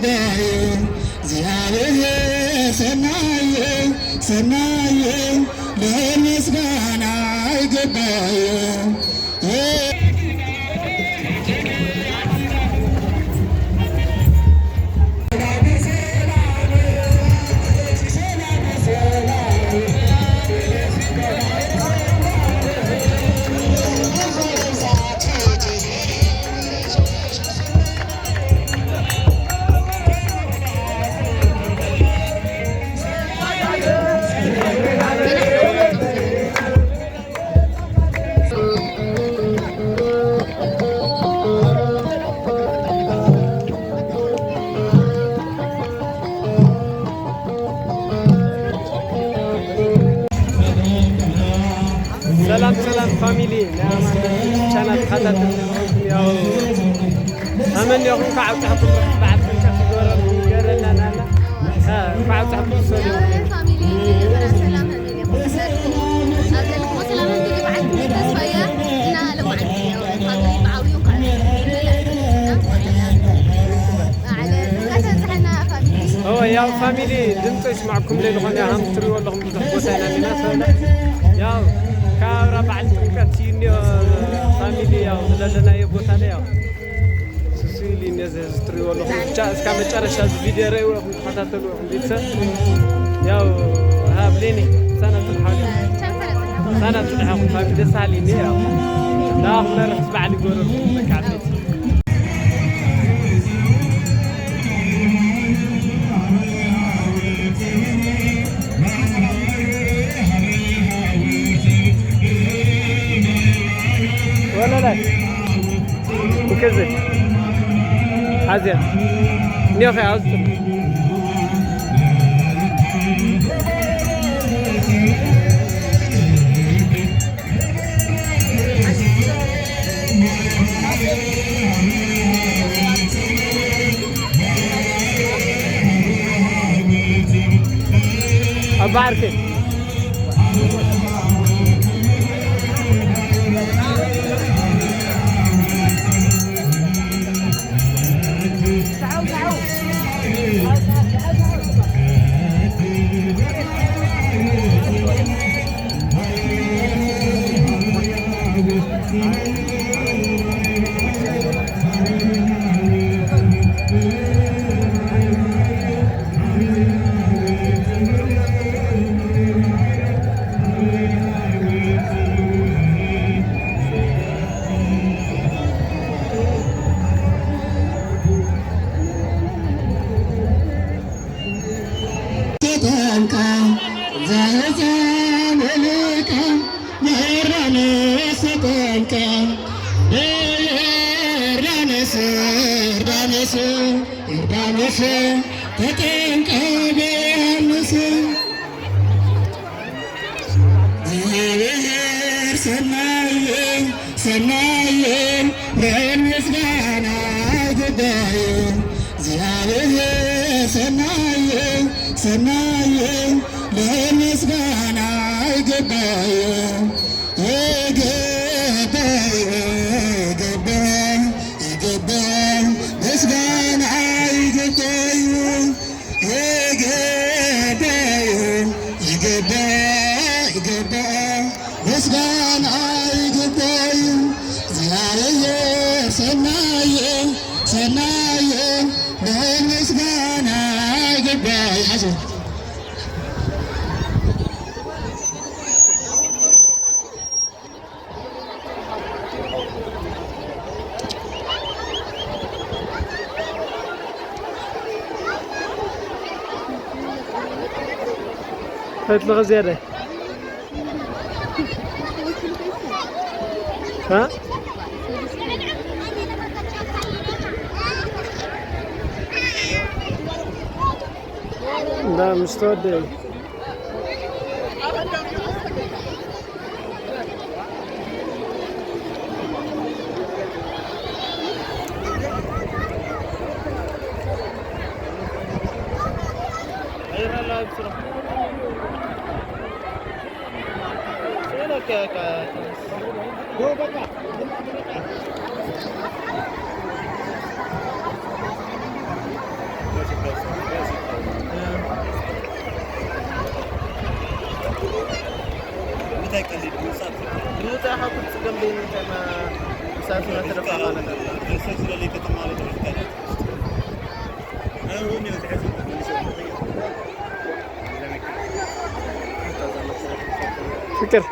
እግዚኣብሔር ሰናየ ሰናየ ለምስጋና ይገባዮ። ሰላም ሰላም ፋሚሊ ናይ ኣማን ቻናል ተኸታተልቲ ዝኾንኩም፣ ያው ኣመን ዲኹም? ካብ ኣብጻሕኩም በዓል ጥምቀት ይግበረልኩም፣ ይግበረልና ናና። እ፣ ካብ ኣብጻሕኩም ዝሰልዩ። ያው ፋሚሊ መጀመርያ ሰላም ኣመን ዲኹም? ኣብ ዘለኹሞ ሰላም ኣመን ዲኹም? በዓል ጥምቀት ተስፋ እያ እና ለማዓንቲ ያው ፋሚሊ ብዓብዩ እንኳዕ ለመላእ ዓለም እንኳዕ ለብፅሐና ፋሚሊ። እወ፣ ያው ፋሚሊ ድምፂ ይስማዕኩም ዘይኮነ፣ ከም ትሪእዎ ኣለኹም ብዙሕ ቦታ ኢና እንዲና ሰበለ። ያው ካብ በዓል ጥምቀት እዩ እኒኦ ፋሚሊ፣ ያው ዝደለናዮ ቦታ ላይ ያው ስሱ ኢሉ እኒኦ እዚ ትሪእዎ ኣለኹም። ብቻ እስካ መጨረሻ እዚ ቪድዮ ረእይዎ ኢኹም ተኸታተልዎ ኢኹም ቤተሰብ። ያው ሃብሌኒ ሳና ትልሓሉ። ሳና ትልሓኹም ፋሚሊ ደስ ሃሊኒ ያው ናኹም ነርሕስ በዓል ይጎረልኩም በቃ ቤት ወለላይ። وكذا. حزين. نيوخي عاوز. أبارك. ተጠምቀ ዘህፃን ልቀ በዮርዳኖስ ተጠምቀ በዮርዳኖስ ዮርዳኖስ ዮርዳኖስ ተጠምቀ በዮሐንስ። እግዚኣብሔር ሰናየ ሰናየ ርዕድ ምስጋና ይግባዮ። እግዚኣብሔር ሰናየ ሰናየ ርዕድ ምስጋና ይግባዮ። ይግባዮ ይግባዮ ይግባዮ ምስጋና ይግባዮ። ይገባዩ፣ ይገባ፣ ይገባ፣ ምስጋና ይገባዩ። እግዚኣብሔር ሰናየ፣ ሰናየ፣ ምስጋና ይገባዩ። ሓዘ ፈትልኸ ዝያዳ? ها؟ لا، مش تودي. ምውፃእ ካብ ክትፅገም ደይንከና ሳንቲም ተረፋ ማለት ኣላ። ፍቅር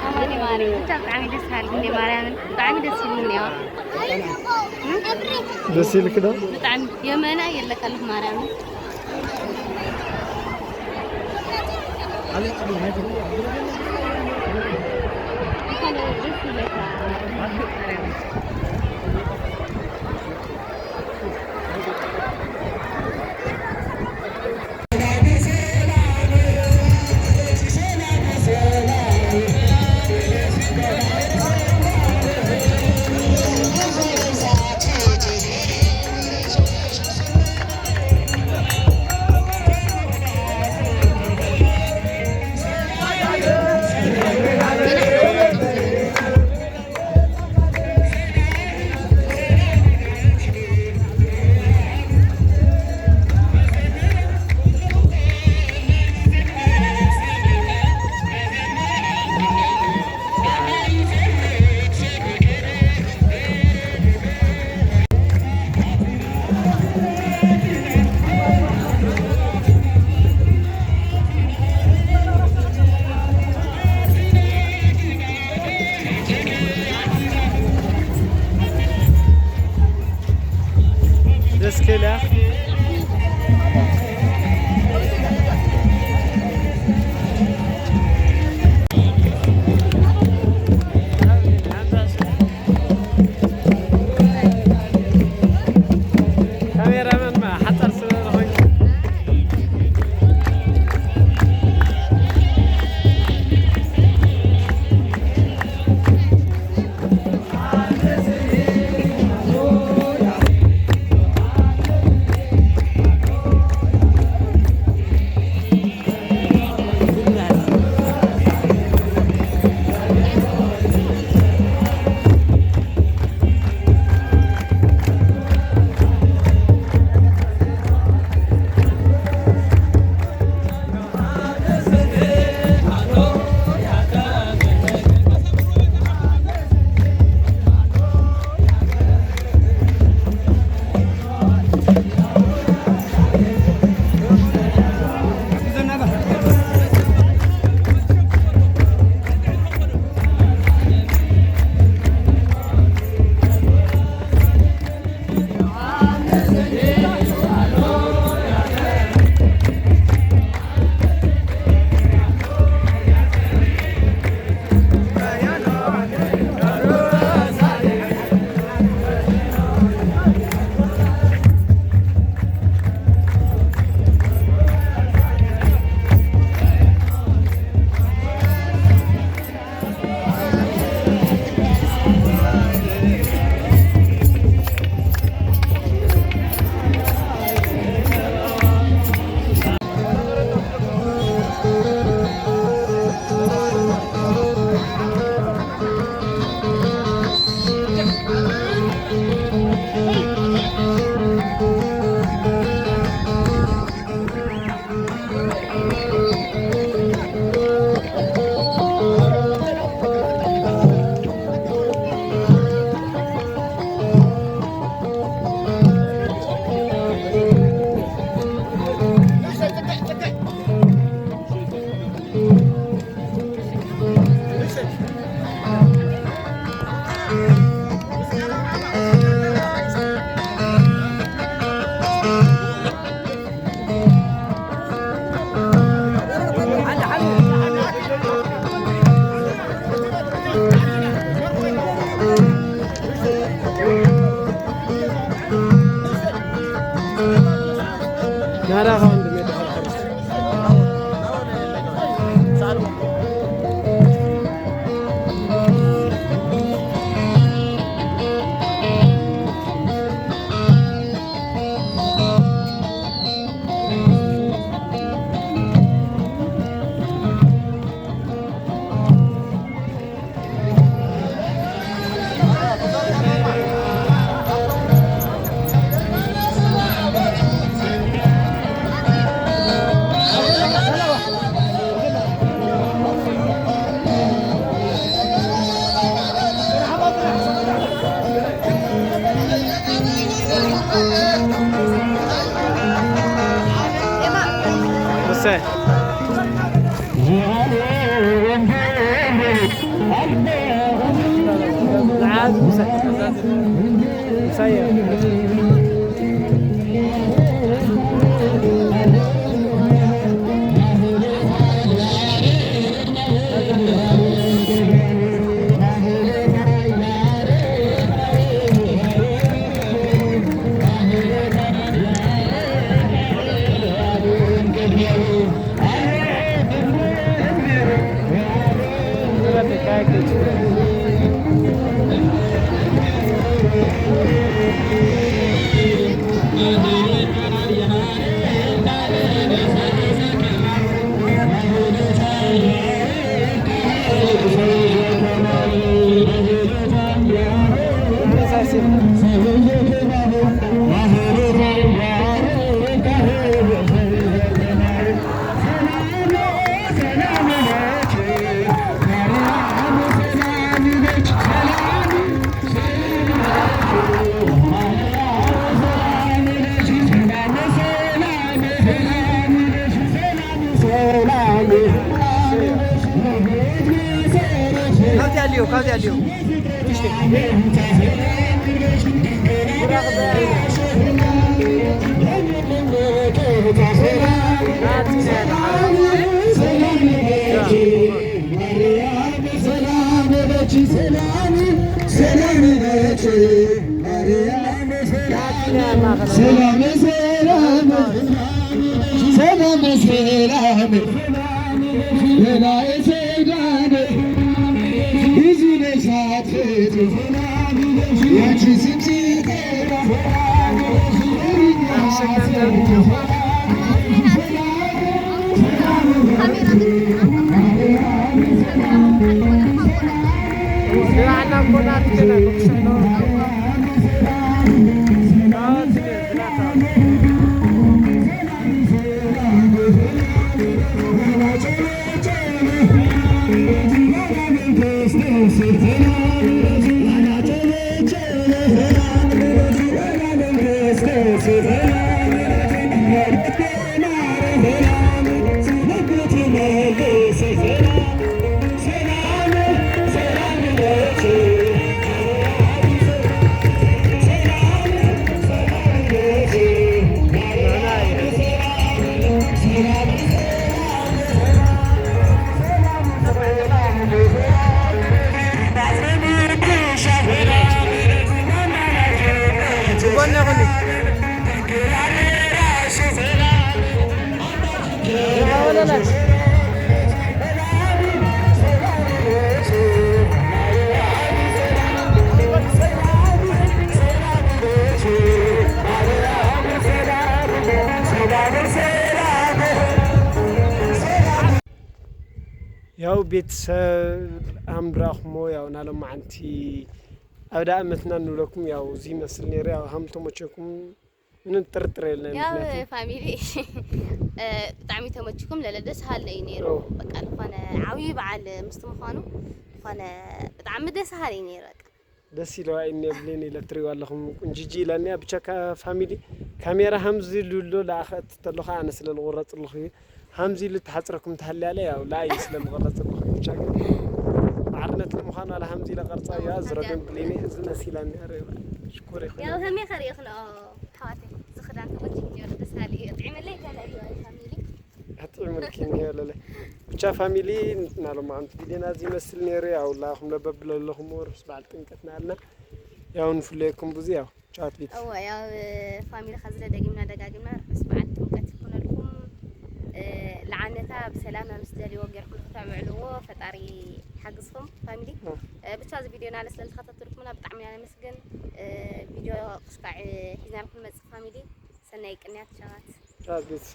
ኣማኒ ማርያም፣ ብቻ ብጣዕሚ ደስ በሃልቲ እንደ ማርያምን፣ ብጣዕሚ ደስ ይብሉ እኒኦ። ደስ ይልክ ዶ? ብጣዕሚ የመና የለካ ኣለኹ ማርያምን። ደስ ክብል እያ። ካሜራማን ማ ሓፃር ስለ ዝኾንኩ። ናራኻ ወንድሜ፣ ደሓን ሓርስ። እሰይ። ካብዚኣ ኣልዮ፣ ካብዚኣ ኣልዮ። ሰላም ሰላም ሰላም ሰላም ሌላዬ ሰይዳን ብዙ ነሽ አትፍሪ ያንቺ ስም ሲጠራ ያው ቤተሰብ ኣምራኹሞ ያው ናሎማዓንቲ ኣብ ዳኣመትና ንብለኩም ያው እዚ ይመስል ነይሩ። ያው ሃም ተመቸኩም ምንም ጥርጥር የለን። ያው ምክንያቱ ፋሚሊ እ፣ ብጣዕሚ ተመችኩም ለለ ደስ ሃለ እዩ ነይሩ። ኦ። በቃ ዝኾነ ዓብዪ በዓል ምስቲ ምዃኑ ዝኾነ ብጣዕሚ ደስ ሃለ እዩ ነይሩ። በቃ ደስ ኢለዋ እየ ብሌን ኢለ ትሪዋ ኣለኹም ቁንጅጂ ኢላኒ። ብቻ ካ ፋሚሊ ካሜራ ሃምዚ ኢሉ ኣሎ ለኣኸት ተለኹ ኣነ ስለ ዝቑረጽ ኣለኹ እዩ። ሃምዚ ኢሉ ተሓጽረኩም ተሃልያለ ያው ለኣይ ስለ ዝቑረጽ ኣለኹ እዩ። ብቻ ግን ማዕርነት ንምዃኑ ኣላ ሃምዚ ኢለ ቀርጻ እያ ዝረገም ብሌን እዚ መሲላኒ። ኣረ ሽኮር ይኹን። ያው ከመይ ከርእየኽ ነው ኣሕዋተይ፣ እዚ ክዳን ተመችኝ ነይሩ፣ ደስ በሃሊ እዩ። ጥዒመለይ ከለ እዩ ፋሚሊ። ኣጥዒሙልኪ እኒኦ ለለ። ብቻ ፋሚሊ፣ ናሎም ኣንቲ ቪድዮና እዚ ይመስል ነይሩ። ያው ላኹም ለበብ ለለኹም ርሑስ በዓል ጥምቀትና ኣልና። ያው ንፍለየኩም ብዙ ያው ቻት ቤት። እወ፣ ያው ፋሚሊ ከዚ ደጋጊምና ደጋጊምና ርሑስ በዓል ጥምቀት ይኩነልኩም። እ፣ ለዓነታ ብሰላም ምስ ደልዎ ጌርኩም ከተብዕልዎ ፈጣሪ ሓግዝኩም ፋሚሊ። እ። እ፣ ብቻ እዚ ቪድዮና ስለ ዝተኸታተልኩምና ብጣዕሚ ኢና ነመስግን። እ፣ ቪድዮ ክስካዕ ሒዝናልኩም ንመጽእ ፋሚሊ። ሰናይ ቅንያት ቻት። ቻት ቤት።